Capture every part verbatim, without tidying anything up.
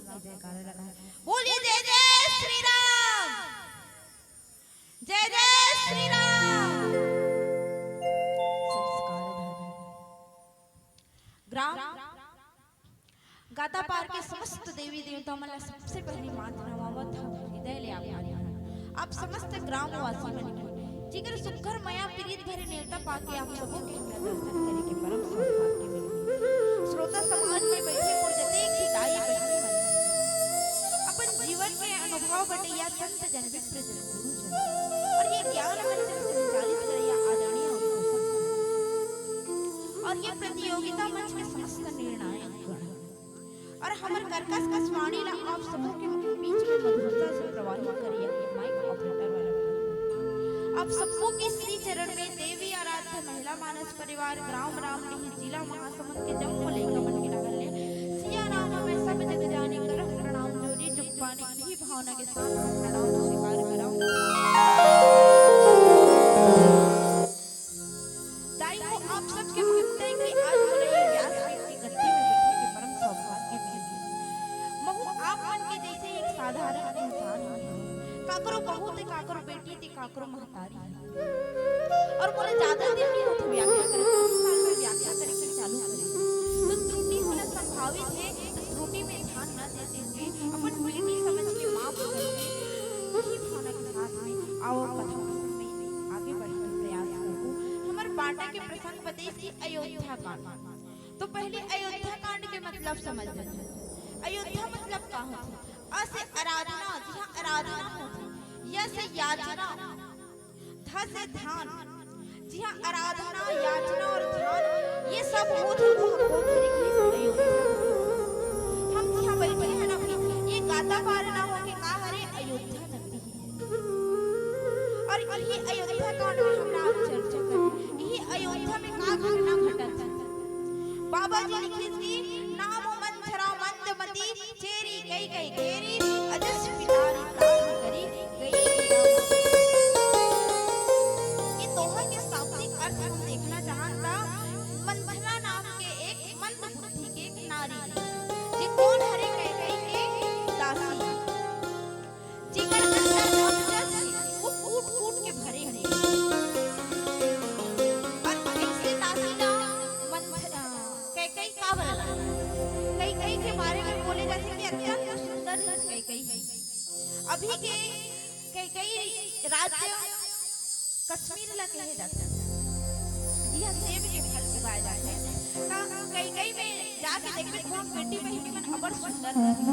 जयकारा लगा है। बोलिए जय जय श्री राम, जय जय श्री राम। संस्कार धर्म। ग्राम गातापार के समस्त देवी देवता मन ला सबसे पहली माथ नवावत हव, हृदय ले आभारी हन। आप समस्त ग्रामवासी मन के जेकर सुघर मया प्रीत भरे नेवता पाके आप सबो के हमरा दर्शन करे के परम सौभाग्य मिले। श्रोता समाज में बैठे मोर जतेक भी दाई बहिनी मन, अपन जीवन के अनुभव बटैया संत जन, विप्र जन, गुरु जन और ये ज्ञान मंच के संचालित करैया आदरणीय और ये प्रतियोगिता मंच के समस्त निर्णायक गण और हमर कर्कश कस वाणी ला आप सबो के बीच में मधुरता से प्रवाहित करिए, माइक ऑपरेटर वाला भाई। आप सबो के श्री चरण में देवी आराध्य महिला मानस परिवार ग्राम रामडीह जिला महासमुंद के जम्मो लइका मन के डहर ले सिया नाम में सब जग जाने करहु प्रणाम जोरी जुग पाने इही भावना के साथ हम प्रणाम स्वीकार करव। दाई हो, आप सबके भक्तई के आज मोला ये व्यासपीठ के गद्दी में बैठे के परम सौभाग्य मिले। महू आप मन के जैसे एक साधारण इंसान हूँ। काकरो बहू ते काकरो बेटी ते काकरो महतारी हूँ। और मोला ज्यादा दिन नहीं होते व्याख्या करे, तीन साल में व्याख्या करे के चालू करे। तो त्रुटि होना संभावित है, तो त्रुटि में ध्यान न देते हुए अपन बेटी समझ के माफ करके इही भावना के साथ में आओ कथा में आगे बढ़े के प्रयास करबो। हमर बांटा के प्रसंग बतेस कि अयोध्या कांड। तो पहले अयोध्या कांड के मतलब समझ लेते हैं। अयोध्या मतलब का होथे? अ से आराधना, जिहाँ आराधना होथे। य से याचना, ध से ध्यान, जिहाँ आराधना, याचना और ध्यान ये सब होथे, वो हमको धरे के अयोध्या। हम जिहाँ बैठे हैं ना अभी, ये गातापार ना होके का हरे, अयोध्या नगरी है। और यही अयोध्या कांड में हमरा आज चर्चा करना, यही अयोध्या में का घटना घटत है। बाबा जी लिखिस कि नाम मंथरा मंदमती, चेरी कई कई केरी, अजस पिटारी प्राण करी गई गिरा। ये दोहा के शाब्दिक अर्थ हम देखना चाहन त मंथरा नाम के एक मंद बुद्धि के एक नारी, जे कोन हरे, कैकई के दासी, जेकर अंदर अक्षर हे, वो कूट कूट के भरे हे। और ऐसे दासी ला मंथ-, अ, कैकई का बोला? कैकई के बारे में बोले जाथे कि अत्यंत सुंदर कैकई हे। अभी के कैकई राज्य कश्मीर ला कहे जाथे, जिहाँ सेब के फल उगाए जाथे। त कैकई में जाके देखबे, वहाँ बेटी बहिनी मन अबड़ सुंदर रथे।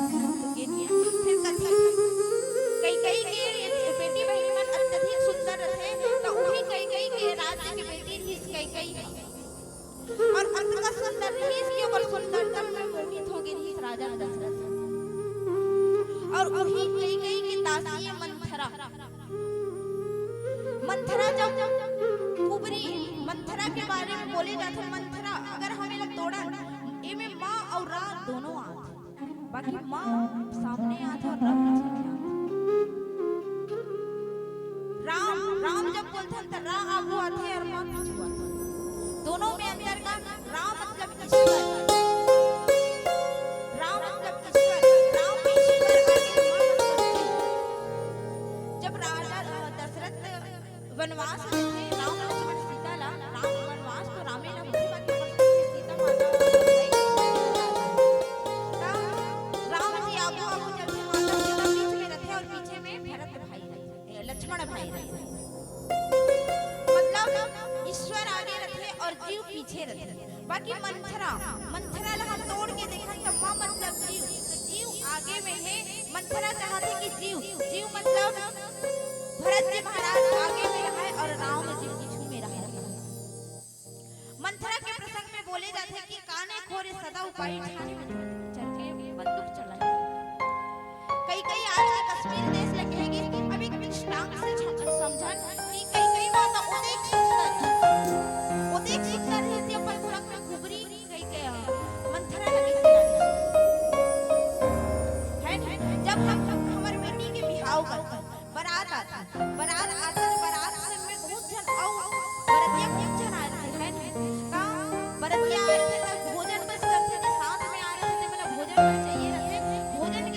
तो के नियन फिर कथी, कैकई के बेटी बहिनी मन अत्यधिक सुंदर रथे, त उही कैकई के राज्य के बेटी रहिस कैकई। और अतका सुंदर रहिस कि ओकर सुंदरता में मोहित हो गे रहिस राजा दशरथ। और उही कैकई के दासी मंथरा। मंथरा जब कुबरी, मंथरा के बारे में बोले जाथे, मंथरा अगर हम एला तोड़न, एमे म अउ र दोनों आथे, बाकी म सामने आथे अउ र पीछे आथे। राम, राम जब बोलथन त र आगू आथे अउ म पीछू आथे। दोनों में अंतर का? राम मतलब ईश्वर, राम मतलब ईश्वर, राम ईश्वर आगे म मतलब जीव। जब राजा, अ, दशरथ वनवास में थे, राम लक्ष्मण सीता ला, राम वनवास तो रामे ला होथे, बाकी ओकर संग में सीता माता अउ कई कई त राम जी आगू आगू चलथे, माता सीता बीच में रथे अउ पीछे में भरत भाई रथे, ए, लक्ष्मण भाई रथे। मतलब ईश्वर आगे रथे अउ जीव पीछे रथे। बाकी मंथरा, मंथरा ला हम तोड़ के देखन त म मतलब जीव, त जीव आगे में हे। मंथरा चाहथे कि जीव, जीव मतलब भरत जी महाराज आगे में रहय अउ राम जी पीछू में रहय। मंथरा के प्रसंग में बोले जाथे कि काने खोरे सदा उपाय ठाने, चल के बंदूक चलाए। कैकई आज के कश्मीर देश ला कहे गिस। अब एक दृष्टांत से झ-, समझन कि कैकई माता ओतेक सुंदर, ओतेक सुंदर रहिस, अपन संग में कुबरी कैकई, अ, मंथरा ला कइसे लाने। है ना? जब हम, हम हमर बेटी के बिहाव करथन, बरात आथे, बरात आथे, बरात संग में बहुत झन अउ बरतिया बहुत झन आए रथे, है ना? त बरतिया आए रथे त भोजन बस करथे, जे साथ में आए रथे, तेमन ला भोजन बस चाहिए रथे। भोजन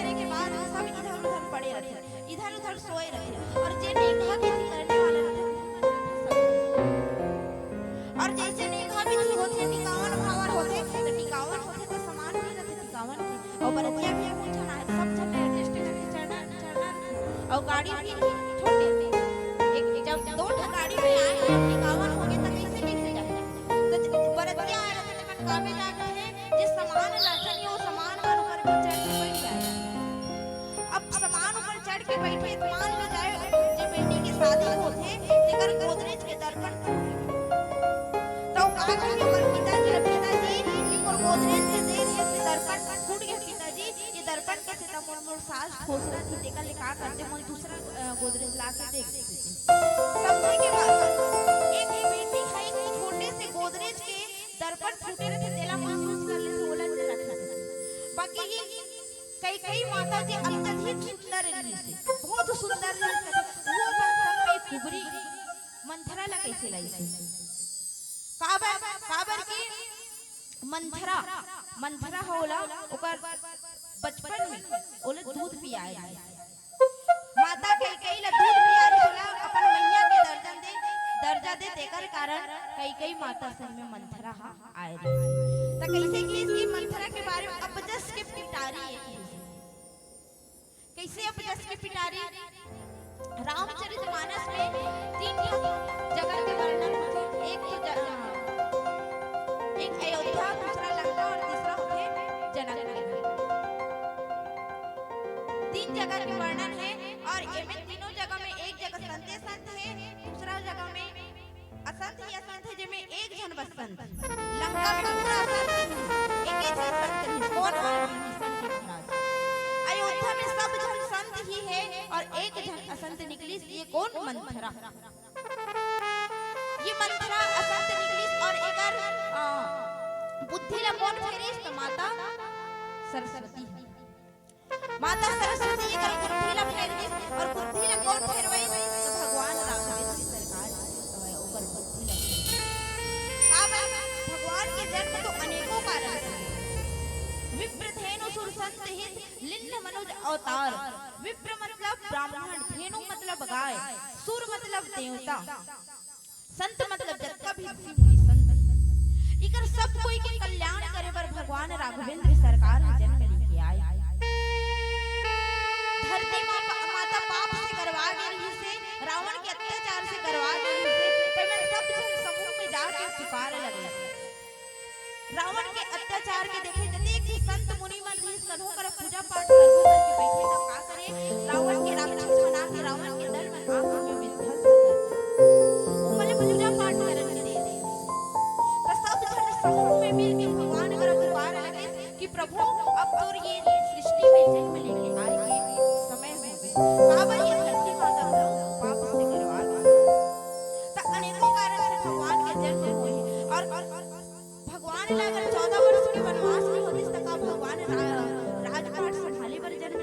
अउ गाड़ी भी छोटे। एक जब दो ठन गाड़ी में आए हैं, इक्यावन हो गए, त कइसे लेके जाए? त बरतिया आए रहिथे, तेमन कामे जात रहे, जे सामान लाथन, वो सामान मन ऊपर भी चढ़ के बैठ जाए। अब सामान ऊपर चढ़ के बैठे, मान लो जाए, जे बेटी के शादी होथे, तेकर गोदरेज के दर्पण टूट गे। त का कही ओकर पिताजी, पिताजी, मोर गोदरेज के दे दिए, दर्पण टूट गे पिताजी, ये दर्पण के सेती मोर, मोर सास ठोसरत ही, तेकर ले का करते, मोर दूसरा, अ, गोदरेज ला के दे देते। समझे के बात, एक बेटी है, एक छोटे से गोदरेज के दर्पण फूटे रहिथे, तेला महसूस कर लेथे, ओला नइ रखना चाही। बाकी ये कैकेयी माता जी अत्यधिक सुंदर रहिस, बहुत सुंदर रहिस, वो अपन संग में कुबरी मंथरा ला कैसे लाइस? काबर, काबर कि मंथरा, मंथरा ह ओला ओकर बचपन में ओला दूध पियाए रहिस। माता कैकेयी ला दूध पियाए रहिस, ओला अपन मैया के दर्जन दे, दर्जा दे, तेकर कारण कैकेयी माता संग में मंथरा ह आए रहिस। त कैसे कि इसकी मंथरा के बारे में अपजस के पिटारी एक रहिस। कैसे अपजस के पिटारी? रामचरित मानस में तीन ठो जगह के वर्णन होथे। एक तो ज-, एक अयोध्या, दूसरा लंका और तीसरा होथे जनक के घर। तीन जगह के वर्णन है और एमे तीनों जगह में एक जगह संते संत है, दूसरा जगह में असंत ही असंत है, जेमे एक झन बस संत। लंका में पूरा असंत ही, एक ही झन संत ही, कौन और संत महाराज? अयोध्या में सब झन संत ही है और एक झन असंत निकलिस, ये कौन? मंथरा। ये मंथरा असंत निकलिस और एकर, अ, बुद्धि ला कौन फेरिस? त माता सरस्वती है। माता सरस्वती एकर बुद्धि ला फेरविस और बुद्धि ला कौन फेरवाइस? त भगवान राघवेंद्र सरकार जी ओकर बुद्धि ला फेरवाइस। काबर? भगवान के जन्म तो अनेकों कारण से। विप्र धेनु सुर संत हित लिन्न मनुज अवतार। विप्र मतलब ब्राह्मण, धेनु मतलब गाय, सुर मतलब देवता, संत मतलब जतका भी ऋषि मुनि संत, इकर सब कोई के कल्याण करे बर भगवान राघवेंद्र सरकार ह जन्म लेके आए। धरती मा पा-, माता पाप से गरवा गे रहिस हे, रावण के अत्याचार से गरवा गे रहिस हे, त एमन सब झन समूह में जाके पुकारे लगे। रावण के अत्याचार के देखे जतेक भी संत मुनि मन रहिस, कन्हो करा पूजा पाठ करबो करके बैठे, तब का करे, रावण के राक्षस बना के रावण के दल मन आके ओमे विध्वंस कर दे। ओमन ला पूजा पाठ करन नइ दे। त सब झन समूह में मिल के भगवान करा पुकार लगे कि प्रभु, अब तोर ये सृष्टि में जन्म लेके आए के समय हो गे। काबर ये धरती माता पाप से गरवा गे। त अनेकों कारण से भगवान के जन्म होए हे। और भगवान ला अगर चौदह वर्ष के वनवास नइ होतिस, त का भगवान रा-, राजपाट संभाले बर जन्म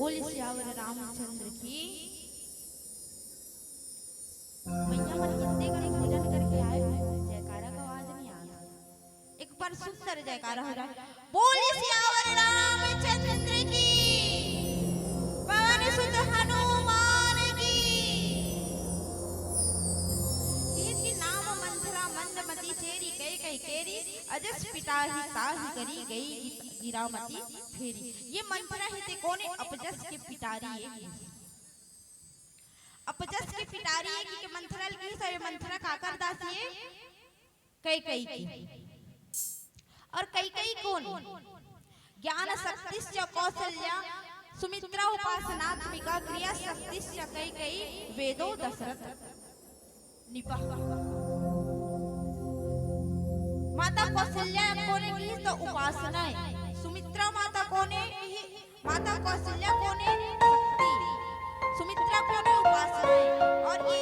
बोल सियावर रामचंद्र की। मैया मन कितने कन पूजन करके आए हो, जयकारा का आवाज नहीं आ रहा। एक बार सुंदर जयकारा हो जाए। बोल सियावर रामचंद्र की, पवन सुत हनुमान की। कीर्ति नाम मंथरा मंदमती चेरी, कई कई केरी अजस पिता ही ताहि करी गई गिरामती फेरी। ये मंथरा ही ते कोने अपजस के पिटारी है। अपजस के पिटारी है कि, कि मंथरा ल की, ये मंथरा काकर दासी है? कई कई की। और कई कई कोन? ज्ञान शक्तिश्च कौशल्या सुमित्रा उपासनात्मिका क्रिया शक्तिश्च कई कई वेदो दशरथ निपा। माता कौशल्या कोने की तो उपासना है। सुमित्रा माता कोने की, माता कौशल्या कोने शक्ति, सुमित्रा कोने उपासना है, और ये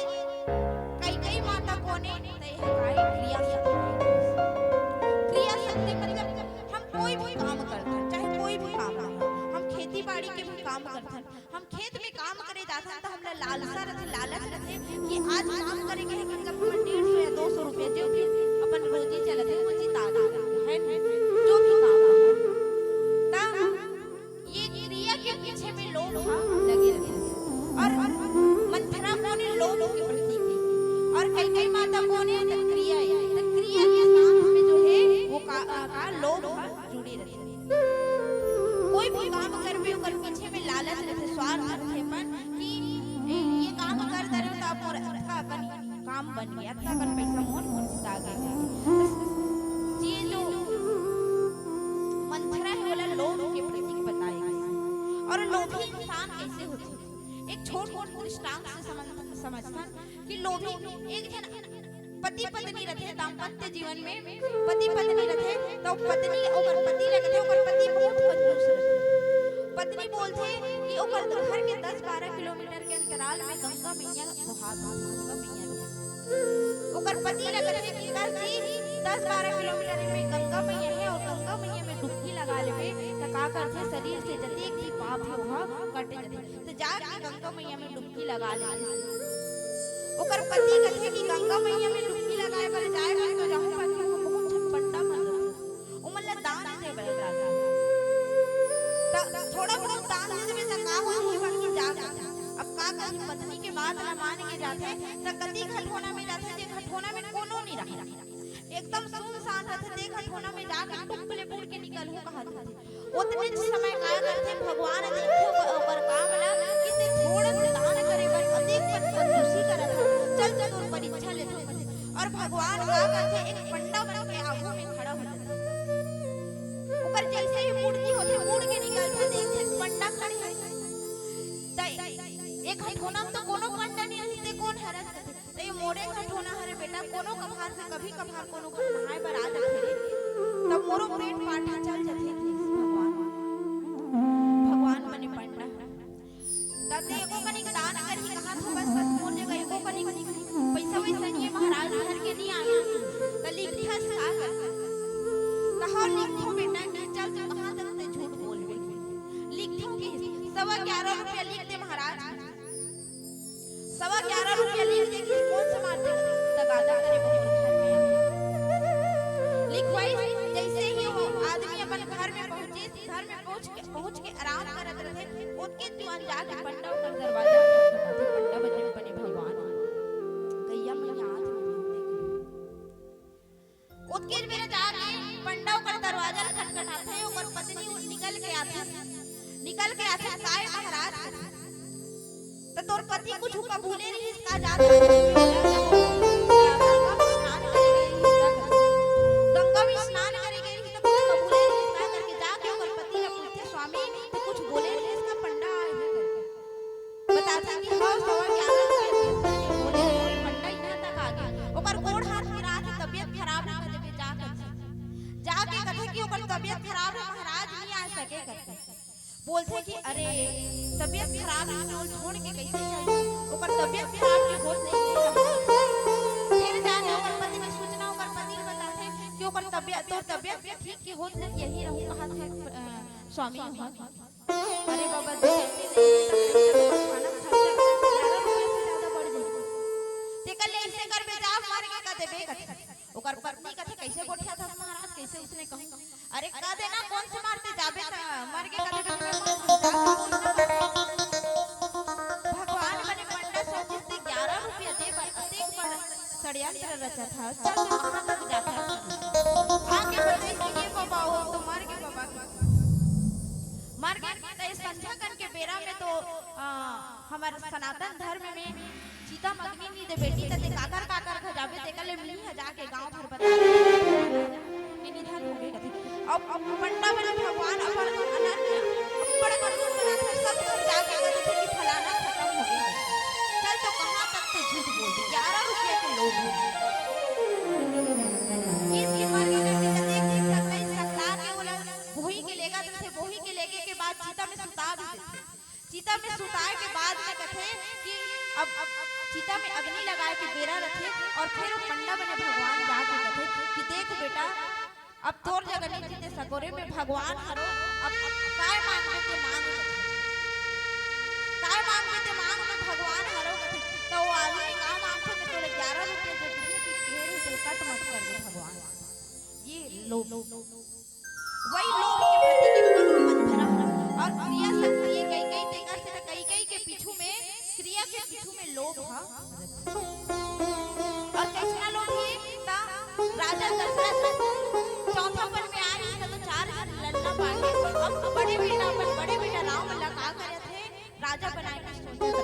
कई कई माता कोने तय है क्रिया शक्ति। क्रिया शक्ति मतलब हम कोई भी काम करथन, चाहे कोई भी काम है, हम खेती बाड़ी के भी काम करथन, हम खेत में काम करे जाथन त हमला लालसा रथे, लालच रथे कि आज काम करे के हे, मतलब हमन डेढ़ सौ या दो सौ रुपया जो भी अपन रोजी चलत हे वो जिता दे, है न? जो भी काम है। त ये क्रिया के पीछे में लोभ ह लगे रथे। और मंथरा कोने लोभ के प्रतीक हे, और कई कई माता कोने त क्रिया हे। त क्रिया के साथ में जो हे वो का, का लोभ ह जुड़े रथे। कोई भी काम करबे, ओकर पीछे में लालच रथे, स्वार्थ रथे अपन कि ए, ये काम कर डरेंव त मोर अतका अकन काम बन गे, अतका अकन पैसा मोर, मोर जिता गे। ये जो मंथरा हे, ओला लोभ के प्रतीक बताए गे। और लोभी इंसान कैसे होथे? एक छोट, छोट दृष्टांत से समझ, समझथन कि लोभी एक झन पति पत्नी रथे, दाम्पत्य जीवन में पति पत्नी रथे, त पत्नी ओकर पति ल कथे, ओकर पति बहुत कंजूस रथे। पत्नी बोलथे कि ओकर घर के दस बारह किलोमीटर के अंतराल में गंगा मैया बोहात हे, गंगा मैया। ओकर पति ल कथे कि कर जी, दस बारह किलोमीटर में गंगा मैया हे और गंगा मैया में डुबकी लगा लेबे, त का करथे, शरीर से जतेक भी पाप हे, ओहा कट जथे। त जाके गंगा मैया में डुबकी लगा लेथे। ओकर पति कथे कि गंगा मैया में डुबकी लगाए बर जाए बर तो जाहूं, पर वहां बहुत झन पंडा मन रथे, ओमन ला दान दे बर जाथे। त थोड़ा बहुत दान दे देबे त का होही, बाकी जा। अब का करही, पत्नी के बात ला मान के जाथे, त कति घटोना में जाथे, जे घटोना में कोनो नइ रहय। एकदम सुनसान रथे, ते घटोना में जाके टुप ले बूड़ के निकलहूं कहत रथे। ओतने समय का करथे, भगवान देखथे ओकर, ओकर काम ला कि ते थोड़ा से दान करे बर अतेक कन कंजूसी करत हस, चल, चल, तोर परीक्षा लेथंव। और भगवान का करथे, एक पंडा बन के आगू में खड़ा हो जाथे। ओकर जैसे ही मूर्ति होथे, उड़ के निकलथे, देखथे पंडा खड़े हे। त एक घटोना में तो कोनो पंडा नइ रहिस, ते कोन हरस कथे। त ये मोरे घटोना हरे बेटा, कोनो कभार से कभी कभार कोनो घर नहाए बर आ जाथे रे, तब मोरो पेट पाठ ह चल जाथे, कहिस भगवान। भगवान बने पंडा। त ते एको कनिक दान करही कहात हस, बस, बस मोर जगह एको कनिक पइसा वइसा नइ हे महाराज, घर के नइ आए, त लिखथस का कर? कहो लिखथों बेटा कि चल तू कहाँ तक ते झूठ बोलबे। लिखथों कि सवा ग्यारह रुपया लिख दे महाराज। सवा ग्यारह रुपया लिख दे कि कोन से मार दे तगादा करे मोर घर में आके। लिखवाइस, जैसे ही वो आदमी अपन घर में पहुंचिस, घर में पहुंच के, पहुंच के आराम करत रथे, ओतके जुआन जाके पंडा ओकर दरवाजा ओतकेच बेरा जाके पंडा ओकर दरवाजा ल खटखटाथे, ओकर पत्नी निकल के आथे, निकल के आथे, "काय महाराज, त तोर पति कुछु कबूले रिहिस का जात गंगा में स्नान करे गे रिहिस का?" गंगा में स्नान करे गे रिहिस त कुछु कबूले रिहिस का करके जाके ओकर पति ल पूछथे, "स्वामी, त कुछु बोले रिहिस का पंडा आए हे करके?" बताथे कि हव, सवा ग्यारह रुपया दे करके बोले, पंडा इहाँ तक आ गे। ओकर गोड़ हाथ पिरात हे, तबियत खराब हे, कथे जा करके। जाके कथे कि ओकर तबियत खराब हे, महाराज नइ आ सके करके। बोलथे कि अरे, तबियत खराब हे, तो छोड़ के कइसे जाही? ओकर तबियत खराब के होत नइ हे। फिर जाके ओकर पति के सूचना ओकर पति ल बताथे कि ओकर तबियत, तोर तबियत के ठीक के होत नइ हे, यहीं रहूँ कहाथे, अ, स्वामी उहाँ। अरे बाबा, दू तीन दिन खाना खर्चा ग्यारह रुपया से ज्यादा बढ़ जाही। तेकर ले अइसे करबे, जा मार के का देबे कथे। ओकर पत्नी कथे, "कइसे गोठियाथस महाराज, कइसे उसने कहूँ?" अरे का देना, कोन से मारते जाबे त मर के कथे, "कथे मर, जाके बोल ना।" भगवान बने पंडा सोचिस ते ग्यारह रुपया दे बर अतेक बड़ षड्यंत्र रचत हस, चल तो कहाँ तक जाथस। आके बताइस कि ये बाबा, वो तो मर गे बाबा के। मर गे त ये संझा कन के बेरा में तो, अ, हमर सनातन धर्म में चिता म अग्नि नइ दे बेटी, त ते काकर काकर घर जाबे, तेकर ले मिलही जाके गाँव भर बता के निधन हो गे कथे। अब, अब पंडा बने भगवान अपन अनन्य, बड़े मधुर बनाथे, सब घर जाके कथे कि फलाना खतम हो गे। चल तो कहाँ तक ते झूठ बोल दे, ग्यारह रुपया के लोभ। इसके मर गे बेटी, त देख देख सकला के ओला बोही के लेगा, जइसे बोही के लेगे के बाद चिता में सुता भी देथे। चिता में सुताए के बाद में कथे कि अब, अब चिता में अग्नि लगाए के बेरा रथे अउ फिर वो पंडा बने भगवान जाके कथे कि देख बेटा, अब तोर जगह नइ जीते सकोरे में भगवान हरो, अब, अब काय मांगबे ते मांग। काय मांगबे ते मांग में भगवान हरो कथे। त वो आदमी का मांगथे, मैं तोला ग्यारह रुपया दे दूँ कि घेर उसे कट मत कर दे भगवान। ये लोभ। वही लोभ के प्रतीक हे मंथरा। अउ क्रिया शक्ति हे कैकई, तेकर से कैकई के पीछू में, क्रिया के पीछू में लोभ ह। अउ कइसना लोभ हे त राजा दशरथ चौथापन में आ रहिस त चार झन ललना पाके, अब बड़े बेटा, अपन बड़े बेटा राम ला का करे थे, राजा बनाए के सोचत रहिस।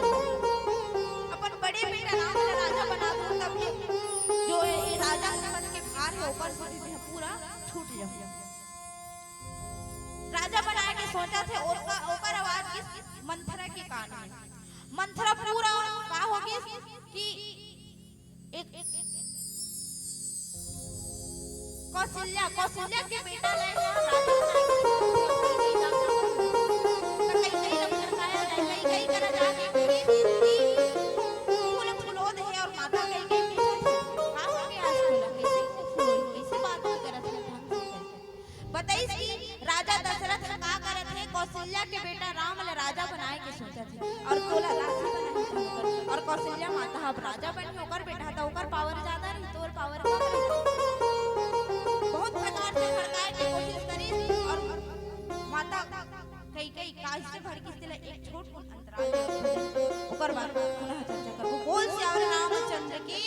अपन बड़े बेटा राम ला राजा बना दूँ, तभी जो ये राजा के मन के भार हे, ओकर से भी पूरा छूट जाए। राजा बनाए के सोचथे, ओकर, ओकर आवाज गिस मंथरा के कान में। मंथरा पूरा का हो गिस कि एक, एक, एक कौशल्या, कौशल्या के बेटा ला राजा बनाए के सोचथे, कैकई ला भड़काए, कैकई करा जाके कही कि फूल फुलो दे हे अउ माता कैकई पूछत हे, "का हो गे आज तोला? कइसे फूल, कइसे बात नइ करत हे ढंग से?" बताइस कि राजा दशरथ ह का करत हे, कौशल्या के बेटा राम ल राजा बनाए के सोचत हे अउ तोला दासी बनाए के सोचत हे। अउ कौशल्या माता ह अब राजा बनही, ओकर बेटा ह त ओकर पावर जादा रही, तोर पावर कम रही। बहुत प्रकार से भड़काए के कोशिश करिस अउ माता कैकई काहे से भड़किस तेला एक छोट कुन अंतराल दे। ओकर बाद पुनः चर्चा करबो। बोल सियावर रामचंद्र की।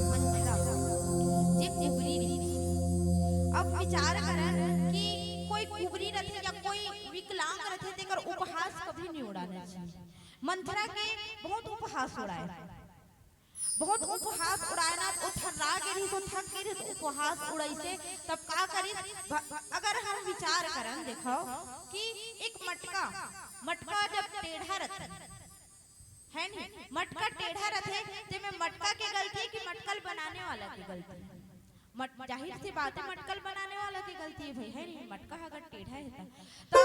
मंथरा, जे कुबरी रहिस। अब विचार करन कि कोई कुबरी रथे या कोई विकलांग रथे, तेकर उपहास कभी नहीं उड़ाना चाहिए। मंथरा के बहुत उपहास उड़ाए, बहुत उपहास उड़ाए ना, ओ थर्रा गे रहिस, ओ थक गे रहिस, उपहास उड़ाइसे। तब का करिस? भ-, अगर हम विचार करन, देखो कि एक मटका, मटका जब टेढ़ा रथे, है नहीं, मटका टेढ़ा रथे, तेमे मटका के गलती है कि मटका ल बनाने वाला के गलती है? मट-, जाहिर सी बात है, मटका ल बनाने वाला के गलती है भाई, है नहीं? मटका अगर टेढ़ा है त, तो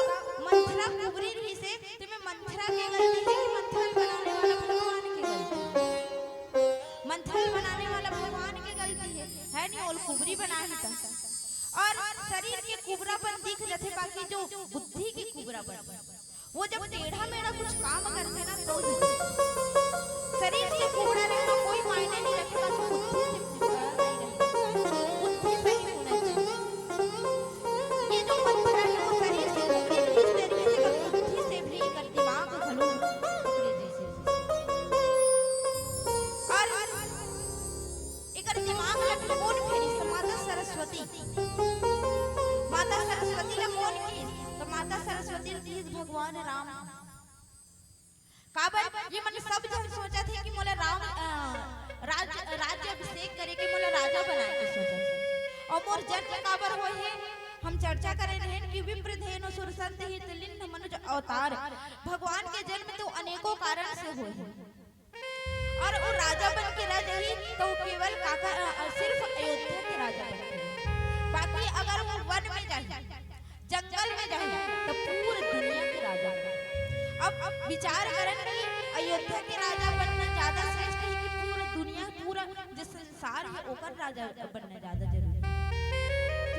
मंथरा कुबरी रहिसे, तेमे मंथरा के गलती है कि मंथरा ल बनाने वाला भगवान के गलती है? मंथरा ल बनाने वाला भगवान के गलती है, है नहीं? ओला कुबरी बनाही त। और शरीर के कुबरापन दिख जाथे, बाकी जो बुद्धि के कुबरापन, वो जब टेढ़ा मेढ़ा कुछ काम करथे ना, तो ही शरीर से कुबड़ा रहना कोई मायने नहीं रखे, बस बुद्धि से कुबड़ा नहीं रहना चाहिए, बुद्धि सही होना चाहिए। ये जो मंथरा है, वो शरीर से कुबड़ी नहीं, इस तरीके से बुद्धि से भी एकर दिमाग घलो कुबड़े जैसे। और एकर दिमाग ला कोन फेरिस? त माता सरस्वती। माता सरस्वती ला कोन किहिस? त माता सरस्वती ल किहिस भगवान राम। काबर ये मन सब झन सोचत हे कि मोला राम, अ, राज, राज्य अभिषेक करे के, मोला राजा बनाए के सोचत हे। और मोर जन्म काबर होए हे? हम चर्चा करे रहेन कि विप्र धेनु सुर संत हित लिन्ह मनुज अवतार। भगवान के जन्म तो अनेकों कारण से होए हे। और तो केवल काका, अ, अ, सिर्फ अयोध्या के राजा बनथे। बाकी अगर वो वन में जाही, जंगल में जाही, तो पूरे दुनिया के राजा बनथे। अब, अब विचार करन कि अयोध्या के राजा बनना ज्यादा श्रेष्ठ है कि पूरे दुनिया, पूरा जो संसार है, ओकर राजा बनना ज्यादा जरूरी है?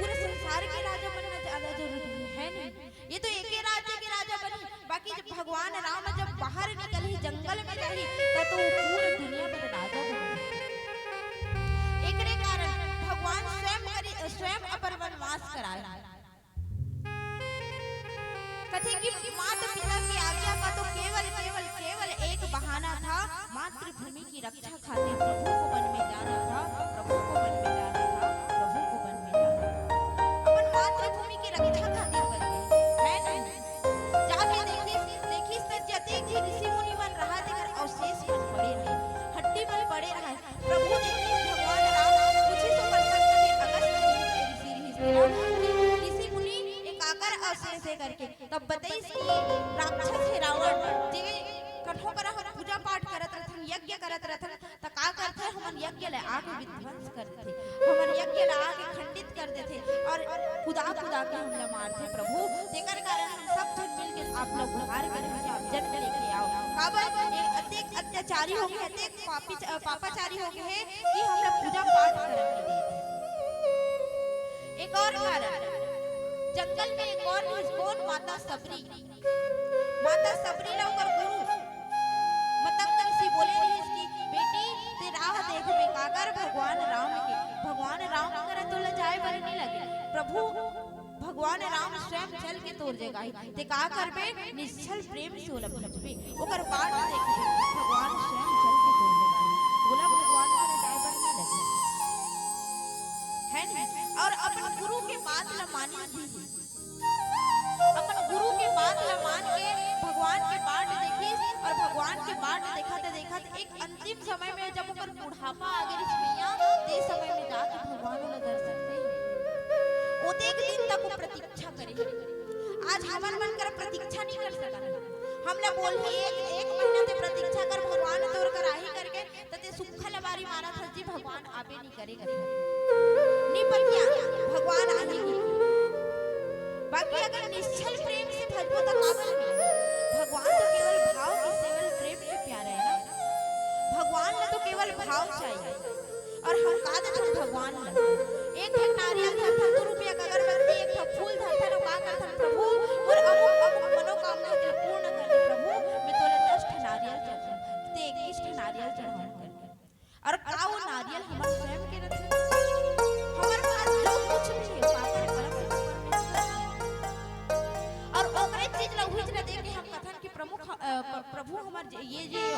पूरे संसार के राजा बनना ज्यादा जरूरी है, है नहीं? ये तो एके राज्य के राजा बनही, बाकी जब भगवान राम जब बाहर निकलही, जंगल में जाही, त तो वो पूरे दुनिया के राजा बनही। एकरे कारण भगवान स्वयं करी, स्वयं अपन वनवास कराए। कथे कि माता पिता की आज्ञा का तो केवल, केवल, केवल एक बहाना था, मातृभूमि की रक्षा खातिर प्रभु को वन में जाना था, प्रभु को वन में जाना था, प्रभु को वन में जाना था। अपन मातृभूमि की रक्षा खातिर वन में, है नहीं? जाके देखिस, देखिस त जतेक भी ऋषि मुनि मन रहा, तेकर अवशेष मन पड़े रहे, हड्डी मन पड़े रहे। प्रभु देखिस भगवान राम, पूछिस ओकर संग के अगस्त ऋषि रिहिस तेला कि ऋषि मुनि, ए काकर अवशेष हे करके। तब बतइस कि राक्षस हे रावण, जे कठो करा हम पूजा पाठ करत रथन, यज्ञ करत रथन, त का करथे, हमर यज्ञ ल आके विध्वंस कर देथे, हमर यज्ञ ल आके खंडित कर देथे और कुदा कुदा के हमला मारथे प्रभु। तेकर कारण हम सब झन मिल के आप लोग गुहार करन कि आप जन्म लेके आओ। काबर ये अतेक अत्याचारी हो गए, अतेक पापी, अ, पापाचारी हो गए हैं कि हमला पूजा पाठ करन नहीं दे। एक और कारण, जंगल में एक और रिहिस, कौन? माता सबरी। माता सबरी ला ओकर गुरु मतंग ऋषि बोले रिहिस कि बेटी, ते राह देखबे काकर? भगवान राम के, भगवान राम करा तोला जाए बर नहीं लगे। प्रभु भगवान राम स्वयं चल के तोर जगह आही। ते का करबे? निश्छल प्रेम से ओला भजबे, ओकर बाट देखबे, भगवान स्वयं चल के तोर जगह आही। ओला भगवान करा जाए बर नहीं लगे, है नहीं? और अपन गुरु के बात ला मानिस भी। अपन गुरु के बात ला मान के भगवान के बाट देखिस और भगवान के बाट देखत देखत एक अंतिम समय में जब ओकर बुढ़ापा आ गे रिहिस भैया, ते समय में जाके भगवान ओला दर्शन दे। ओतेक दिन तक वो प्रतीक्षा करे। आज हमन मन कर प्रतीक्षा नहीं कर सकत। हमला बोलही एक, एक महीना ते प्रतीक्षा कर, भगवान तोर कर आही करके, त ते सुक्खा लबारी मारत हस जी, भगवान आबे नहीं करे करके। नहीं पतिया, भगवान आही नहीं। बाकी अगर निश्छल प्रेम से भजबो त काबर नहीं? भगवान तो केवल भाव के, केवल प्रेम के प्यारे है ना। भगवान ला तो केवल भाव चाहिए। और हम का देथन भगवान ला? एक ठन नारियल धरथन, दू रुपया के अगरबत्ती, एक ठन फूल धरथन, और का करथन, प्रभु, मोर अमुक, अमुक मनोकामना के पूर्ण कर दे प्रभु, मैं तोला दस ठन नारियल चढ़ाऊं, ते इक्कीस ठन नारियल चढ़ाऊं करके। और का वो नारियल हमर स्वयं के रथे? हमर पास जो कुछ भी है, वो आपके परम पिता परमेश्वर के। और ओकरे चीज ला उहीच ला दे के हम कथन कि प्रमुख, अ, प-, प्रभु हमर जे, ये जे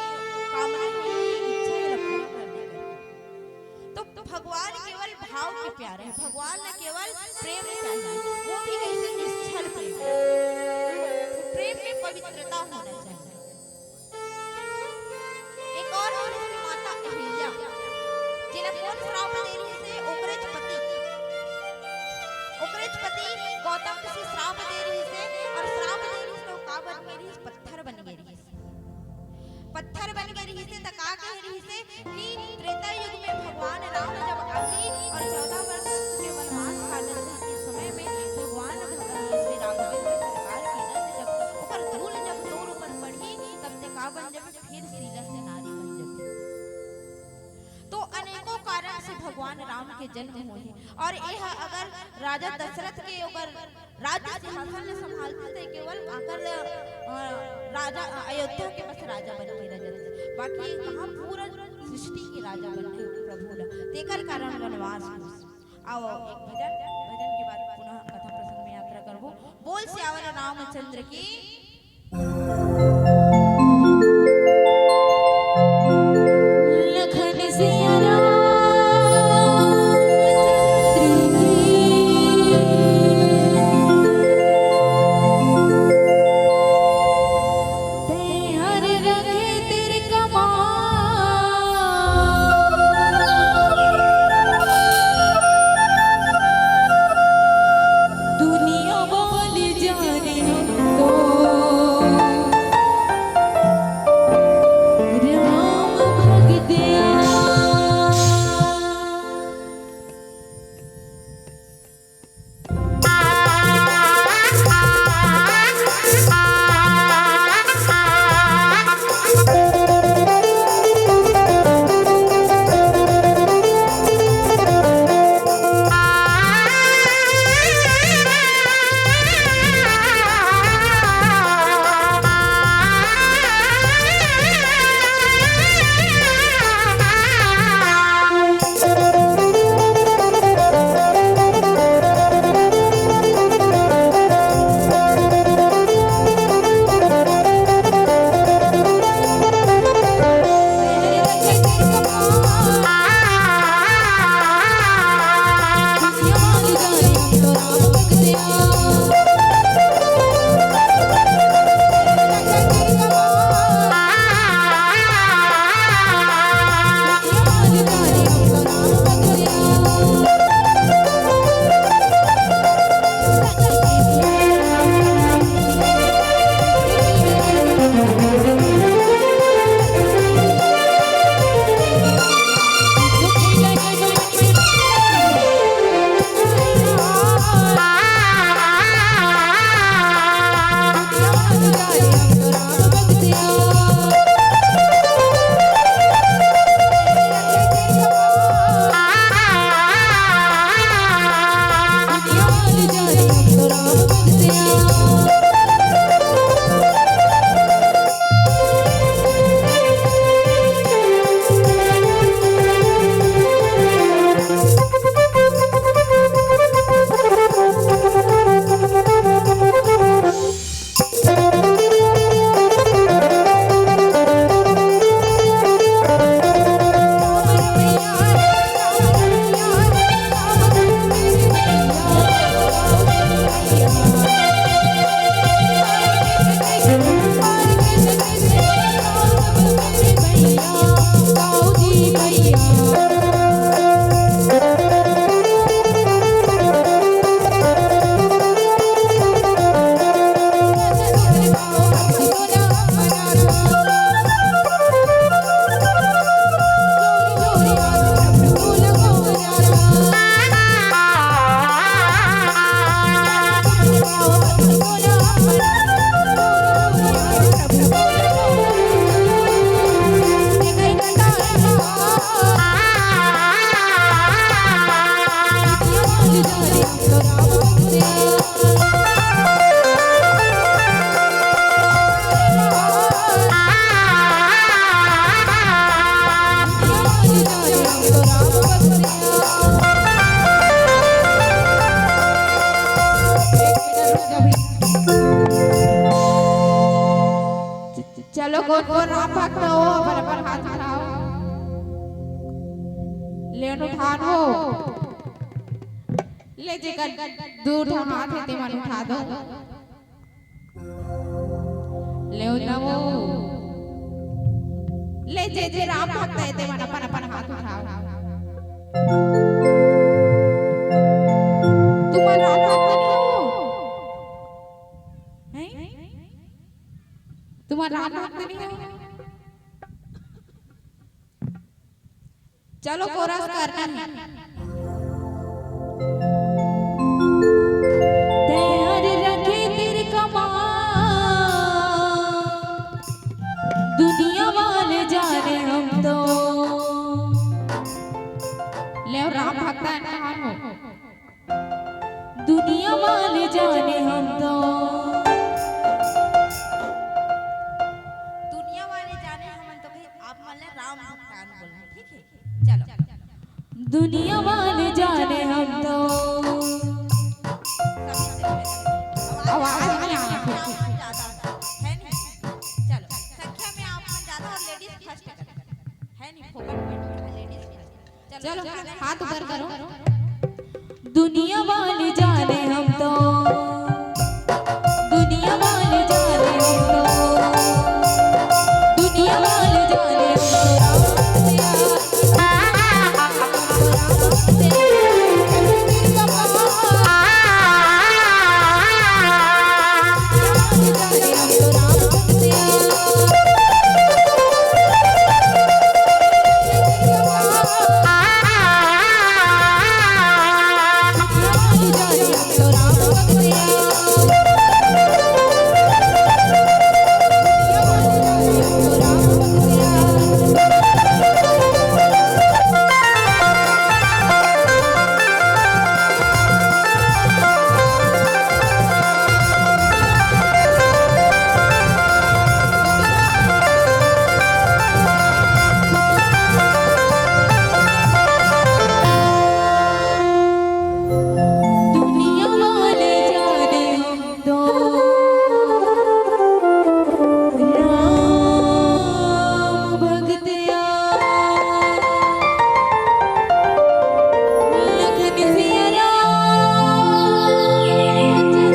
कामना है, ये इच्छा है, पूरा कर दे। तो भगवान केवल भाव के प्यारे हैं, भगवान न केवल प्रेम चाहिए, वो भी कैसे? निश्छल प्रेम। प्रेम में पवित्रता होना चाहिए। एक और है इसकी माता अहिल्या, जेला कोन श्राप दे रिहिस हे? ओकरेच पति, ओकरेच पति गौतम ऋषि श्राप दे रिहिस हे, और श्राप दे रिहिस तो का बन गे रिहिस? पत्थर बन गे रिहिस। पत्थर बन गे रिहिस हे, त का कहे रिहिस हे कि त्रेता युग में भगवान राम जब आही और चौदह वर्ष के वनवास काटत रहिथे समय में भगवान भग-, श्री राघवेंद्र सरकार के रथ जब ओकर धूल जब तोर ऊपर पड़ही, तब ते का बन जबे? फिर सीधा से नारी बन जबे। तो अनेकों कारण से भगवान राम के जन्म होही। और यह अगर राजा दशरथ के ओकर राज्य सिंहासन ल संभालते थे, केवल आकर, अ, राजा, अयोध्या के बस राजा बन के रह जाते, बाकी कहाँ पूरा सृष्टि के राजा बन गए प्रभु ला। तेकर कारण वनवास होइस। आओ, आओ, एक भजन, भजन के बाद पुनः कथा प्रसंग में यात्रा करबो। बोल सियावर रामचंद्र की। लखन सिया राम चंद्र की। तैं हर रखे तेरे कमाल। दुनिया वाले जाने हम तो। कोन कोन राम भक्त हो, अपन अपन हाथ उठाओ। ले उठान हो। ले जेकर दू ठो हाथ हे, तेमन उठा दो। ले उठाओ। ले जे जे राम भक्त हे, तेमन अपन अपन हाथ उठाओ। तुमन राम भक्त नहीं हो? हैं? तुमन राम भक्त नहीं हो? चलो, कोरस करना है। तैयार रखे तेरे कमाल, दुनिया वाले जाने हम तो। ले, राम भक्ता है, कहाँ हो? दुनिया वाले जाने हम तो। दुनिया वाले जाने हमन तो कही, आप मन ले राम भगतान बोलना, ठीक है? चलो। दुनिया वाले जाने हम तो। आवाज नहीं आ रही। आप मन ज्यादा है नहीं? चलो, संख्या में आप मन ज्यादा और लेडीज फर्स्ट है नहीं? फोकट में लेडीज फर्स्ट। चलो, हाथ ऊपर करो। दुनिया वाले जाने हम तो, दुनिया वाले जाने हम तो, दुनिया वाले जाने हम तो। दुनिया वाले जाने हम तो राम भगतिया, लखन सिया राम चंद्र की।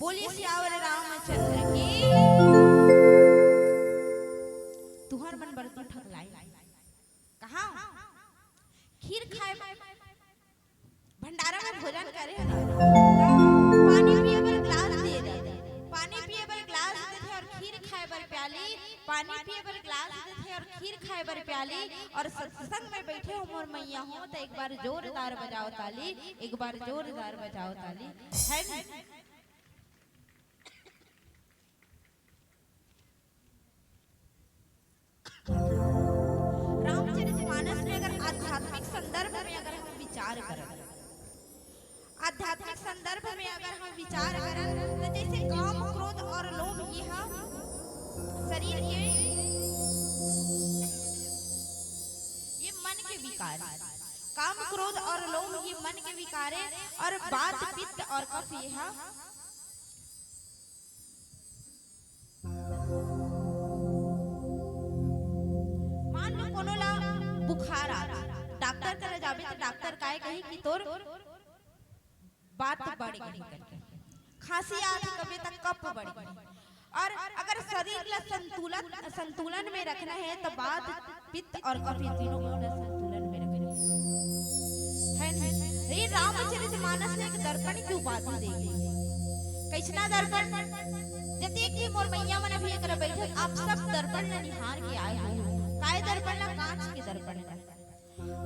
बोलिए सियावर रामचंद्र की। तुहर मन बर तो ठकलाई। कहाँ? खीर खाए, भंडारा में भोजन करे, पानी पिए बर ग्लास दे दे, पानी पिए बर ग्लास देथे और खीर खाए बर प्याली, पानी पिए बर ग्लास देथे और खीर खाए बर प्याली, और सत्संग में बैठे हो मोर मैया हो, तो एक बार जोरदार बजाओ ताली, एक बार जोरदार बजाओ ताली। है नी? रामचरितमानस में अगर आध्यात्मिक संदर्भ में अगर हम विचार करन, आध्यात्मिक संदर्भ में अगर हम विचार करन, तो जैसे काम, क्रोध और लोभ, ये ह शरीर के, ये मन के विकार है। काम, क्रोध और लोभ, ये मन के विकार है, और वात, पित्त और कफ, ये ह मान लो कोनो ला बुखार आ, डॉक्टर करा जाबे तो डॉक्टर काय कही कि तोर वात बढ़ गे करके, खांसी आत हे कबे त कफ बढ़ गे। और अगर शरीर ला संतुलन, संतुलन में रखना है तो वात, पित्त और कफ, ये तीनों ला संतुलन में रखना है। है नहीं? ये रामचरित मानस ने एक दर्पण की उपाधि दे गे। कैसना दर्पण? जतेक भी मोर मैया मन अभी एकरा बैठे, आप सब दर्पण ला निहार के आए हो। काय दर्पण ला? कांच के दर्पण ला।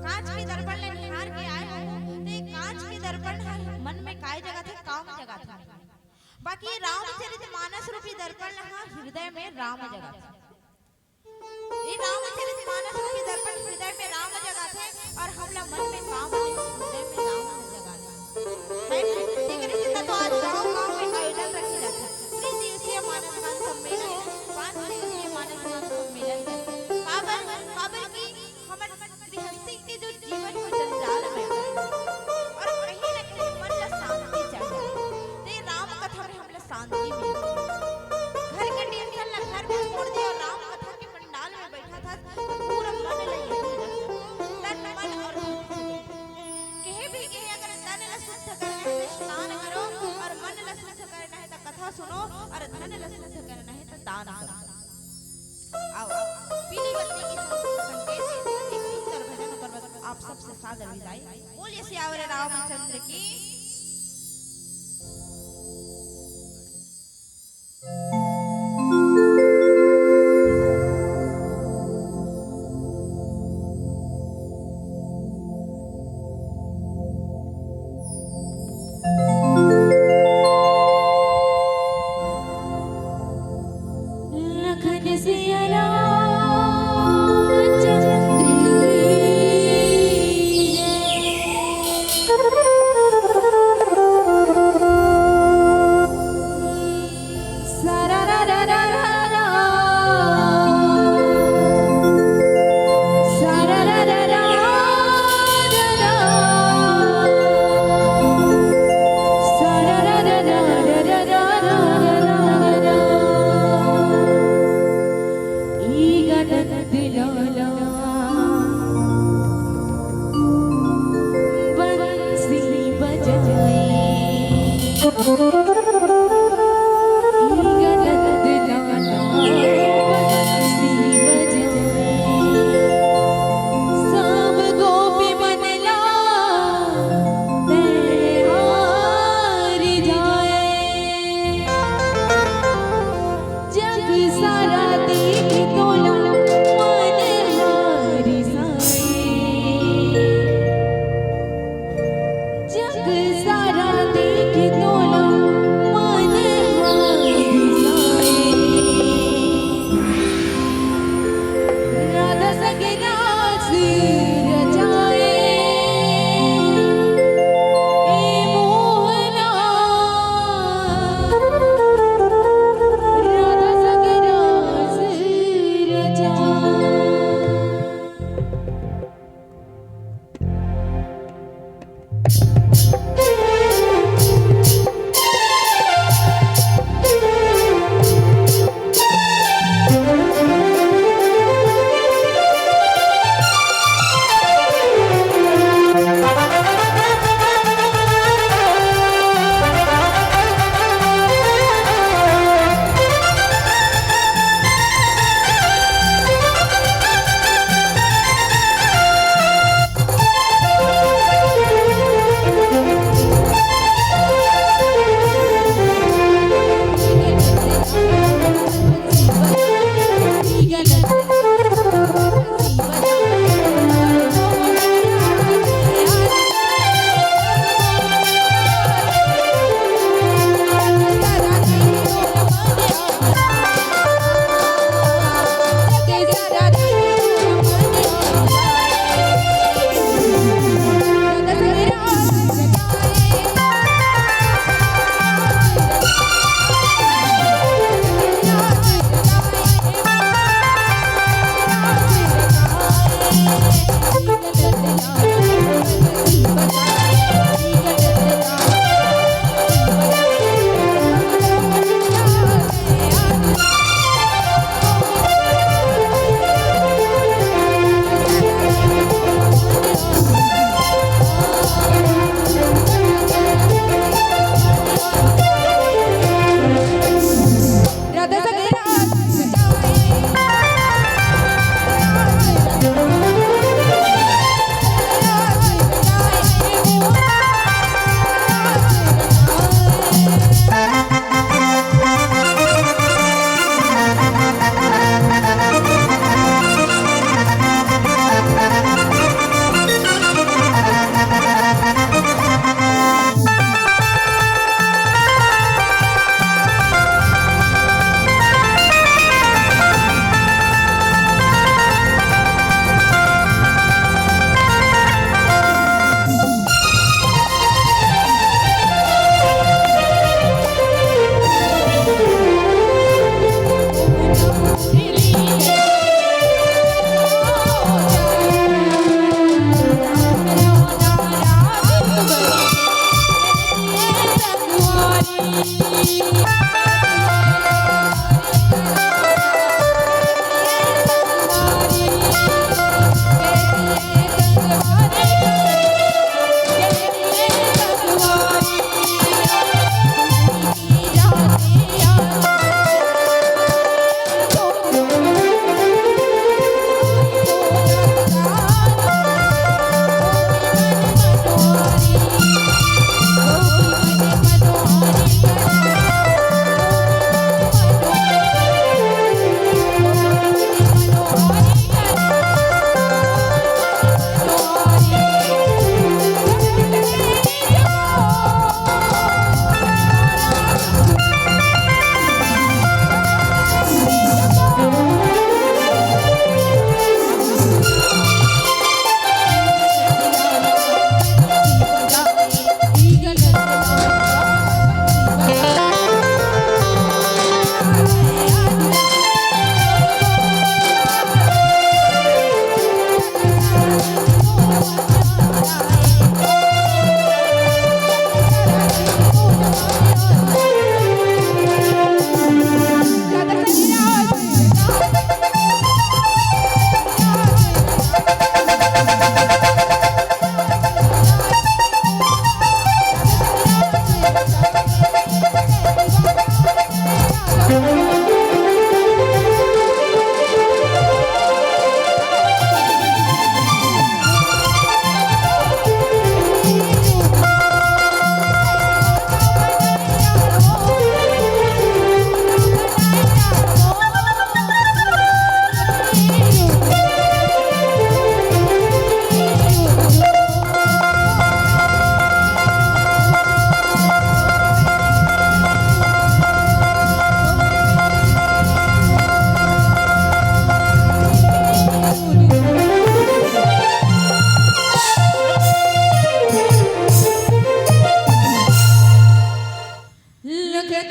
कांच के दर्पण ला निहार के आए हो, तो ये कांच के दर्पण ह मन में काय जगाथे? काम जगाथे। बाकी रामचरित मानस रूपी दर्पण ला ह हृदय में राम जगाथे। ये रामचरित मानस रूपी दर्पण हृदय में राम जगाथे और हमला मन में काम नहीं, हृदय में राम जगाथे। है? तेकरे सेती तो आज गांव-गांव में आयोजन रखे जाथे। त्रिदिवसीय मानस गान सम्मेलन, पांच दिवसीय मानस गान सम्मेलन। काबर, काबर कि हमर गृहस्थी करना है तो स्नान करो, और मन ला शुद्ध करना है तो कथा सुनो, और धन ला शुद्ध करना है तो दान करो। आओ, पीली बत्ती के संग-, संकेत से एक सुंदर भजन करवत आप सबसे सादर विदाई। बोलिए सियावर रामचंद्र की। लखन सिया राम चंद्र की जय।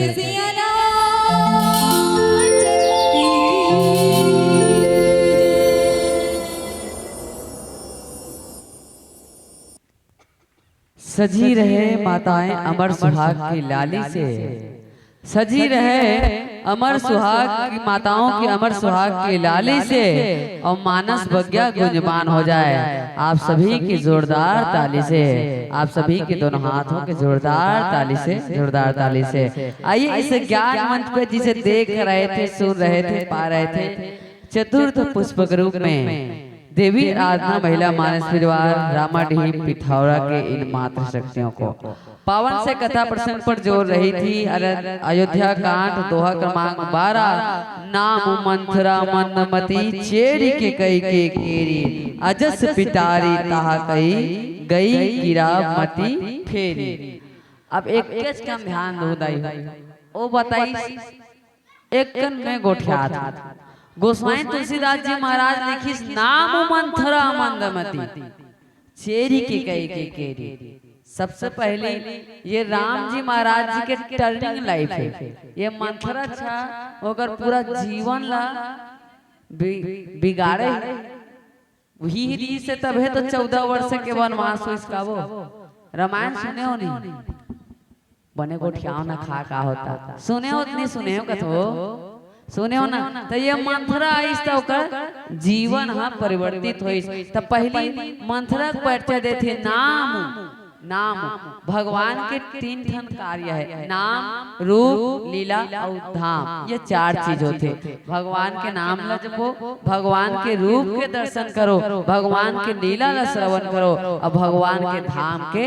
सिया रामचंद्र की जय। सजी रहे माताएं अमर सुहाग की लाली से, सजी रहे अमर सुहाग की माताओं की अमर सुहाग की लाली से, और मानस बगिया गुंजमान हो जाए आप सभी की जोरदार ताली से, आप सभी के दोनों हाथों के जोरदार ताली से, जोरदार ताली से। आइए, इस ज्ञान मंच पे जिसे देख रहे थे, सुन रहे थे, पा रहे थे, चतुर्थ पुष्पक रूप में देवी आराधना महिला मानस परिवार रामाडीह पिथौरा के इन मातृ शक्तियों को। पावन से कथा प्रसंग पर जोर रही थी। अर-, अयोध्या कांड, दोहा क्रमांक बारह। नाम मंथरा मंदमती, चेरी केकई के केरी, अजस पिटारी ताहा कई, गई गिरा मती फेरी। अब एक चीज के हम ध्यान दो दाई, ओ बताई, एक कन में गोठियात। गोसाई तुलसीदास जी महाराज लिखिस, नाम मंथरा मंदमती, चेरी केकई के केरी। सबसे पहले ये राम जी महाराज जी के टर्निंग लाइफ है। ये मंथरा छा ओकर पूरा जीवन ला बि-, बिगाड़े। वही रीत से तभे तो चौदह वर्ष के वनवास होइस का वो। रामायण सुने हो नहीं? बने गोठियाव ना खा का होता। सुने हो नहीं सुने हो कथो? सुने हो ना? तो ये मंथरा आइस त ओकर जीवन ह परिवर्तित होइस। त पहली मंथरा के परिचय देथे नाम। नाम भगवान के तीन ठन कार्य है, नाम, रूप, लीला अउ धाम। ये चार चीज होथे। भगवान के नाम ला जपो, भगवान के रूप के दर्शन करो, भगवान के लीला ला श्रवण करो, अउ भगवान के धाम के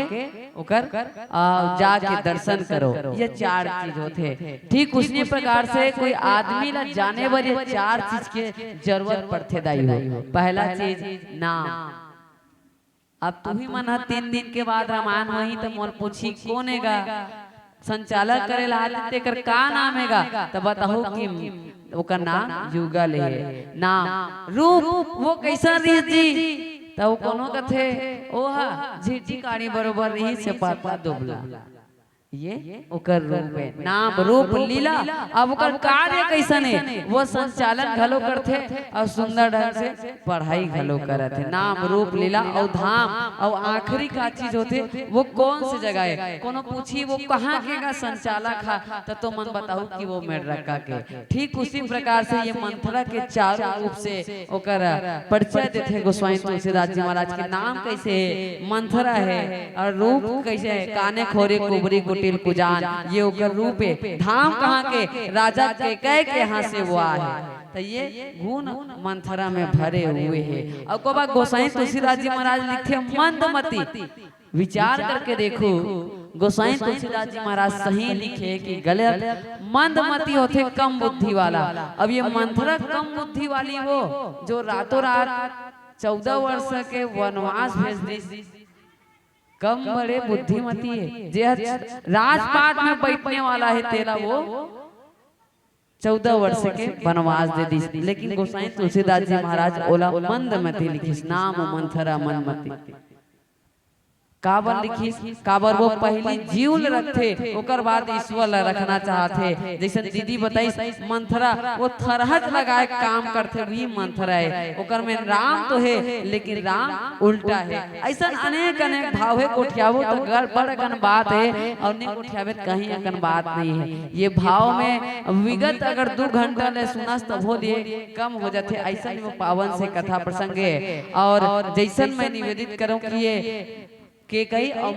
ओकर, आ, जाके दर्शन करो। ये चार चीज होथे। ठीक उसने प्रकार से कोई आदमी ला जाने बर ये चार चीज के जरूरत पड़थे दाई हो। पहला चीज नाम। अब तुही मन ह तीन दिन के बाद रामायण होही त मोर पूछी कोन हे गा? संचालक करे ला आथे, तेकर का नाम हे गा? त बताहू कि ओकर नाम युगल हे। नाम, रूप, वो कैसन रहिस जी? त वो कोनो कथे, ओ ह झिझिकाड़ी बरोबर रहिस, से पातला दुबला। ये ओकर रूप हे, नाम, रूप, लीला। अब ओकर कार्य कैसन हे, वो संचालन घलो करथे अउ सुंदर ढंग से पढ़ाई घलो करत हे। नाम, रूप, लीला अउ धाम। अउ आखिरी का चीज होथे, वो कौन से जगह हे? कोनो पूछी, वो कहाँ के गा संचालक हा, त तुमन बताहू कि वो मेड़रका के। ठीक उसी प्रकार से ये मंथरा के चारों रूप से ओकर परिचय देथे गोस्वामी तुलसीदास जी महाराज के। नाम कैसे हे? मंथरा हे। अउ रूप कैसे हे? काने खोरी कुबरी कुटिल कुजान, ये ओकर रूप हे। धाम कहाँ के? राजा केकय के यहाँ से वो आए हे। त ये गुण मंथरा में भरे हुए हे। अउ ओकर बाद गोस्वामी तुलसीदास जी महाराज लिखथे मंदमती। विचार करके देखो, गोसाई तुलसीदास जी महाराज सही लिखे कि गलत। मंदमती होथे कम बुद्धि वाला। अब ये मंथरा कम बुद्धि वाली हो, जो रातों रात चौदह वर्ष के वनवास भेज दिस। कम बड़े बुद्धिमती हे, जे ह राजपाट में बैठने वाला हे, तेला वो चौदह वर्ष के वनवास दे दिस। लेकिन गोसाई तुलसीदास जी महाराज ओला मंदमती लिखिस, नाम मंथरा मंदमती। काबर लिखिस? काबर वो पहिली जीव ल रखथे, ओकर बाद ईश्वर ल रखना चाहथे। जइसन दीदी बताइस, मंथरा वो थरहच लगाए काम करथे, वही मंथरा हे। ओकर में राम तो हे, लेकिन राम उल्टा हे। अइसन अनेक अनेक भाव हे, गोठियाबो त गड़-, बड़ अकन बात हे, अउ नइ गोठियाबे त कहीं अकन बात नइ हे। ये भाव में विगत अगर दू घंटा ले सुनस, तभो ले कम हो जाथे। अइसन वो पावन से कथा प्रसंग हे। अउ जइसन मैं निवेदित करंव कि ये केकई अउ